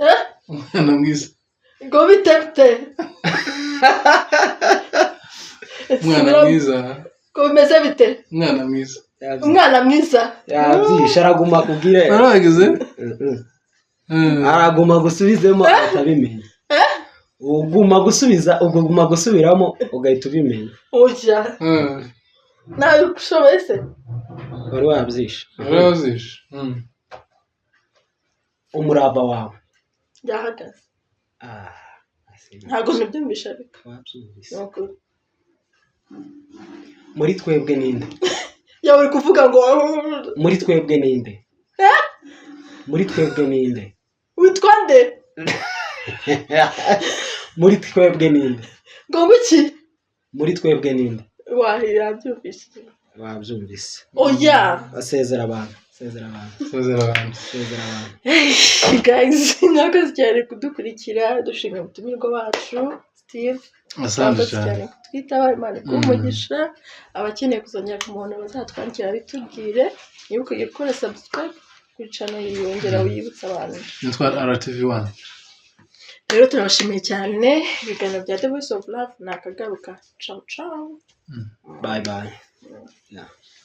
Eh? Umwana mwiza. Ngo bite bite? Umwana mwiza. Ngo bimeze bite? Umwana mwiza. Umwana mwiza. Yabyishe, araguma akubwire. Waragize. Araguma gusubizemo ahita abimenya. Uguma gusubiza, uguma gusubiramo, ugahita ubimenya. Oya. Nawe ushoboye se? Wari wabyishe. Wari wazishe. Umurava wawe. Byahagaze. Ah, Ntabwo nabyumvishe ariko. Wabyumvise. Ni ukuri. Muri twebwe ninde? Yawe uri kuvuga ngo Muri twebwe ninde? Muri twebwe ninde? Witwa nde? Muri twebwe ninde? Ngo nguki? Muri twebwe ninde? Wahi, yabyumvise. Wabyumvise. Oya. Asezera abantu, sezera abantu. Sezera abantu. Sezera abantu. Guys, mwakoze cyane kudukurikira. Dushimira umutumirwa wacu Steve. Asante Mwakoze cyane. cyane kutwitaba. Imana iguhe umugisha. Abakeneye kuzongera kumubona bazatwandikira bitubwire. Niba ugiye gukora subscribe kuri channel, yongera wiyibutsa abantu. Nitwa RTV 1. Rero turabashimiye cyane. Ibiganiro bya The Voice of Love ni akagaruka. Ciao ciao. Bye bye, yeah.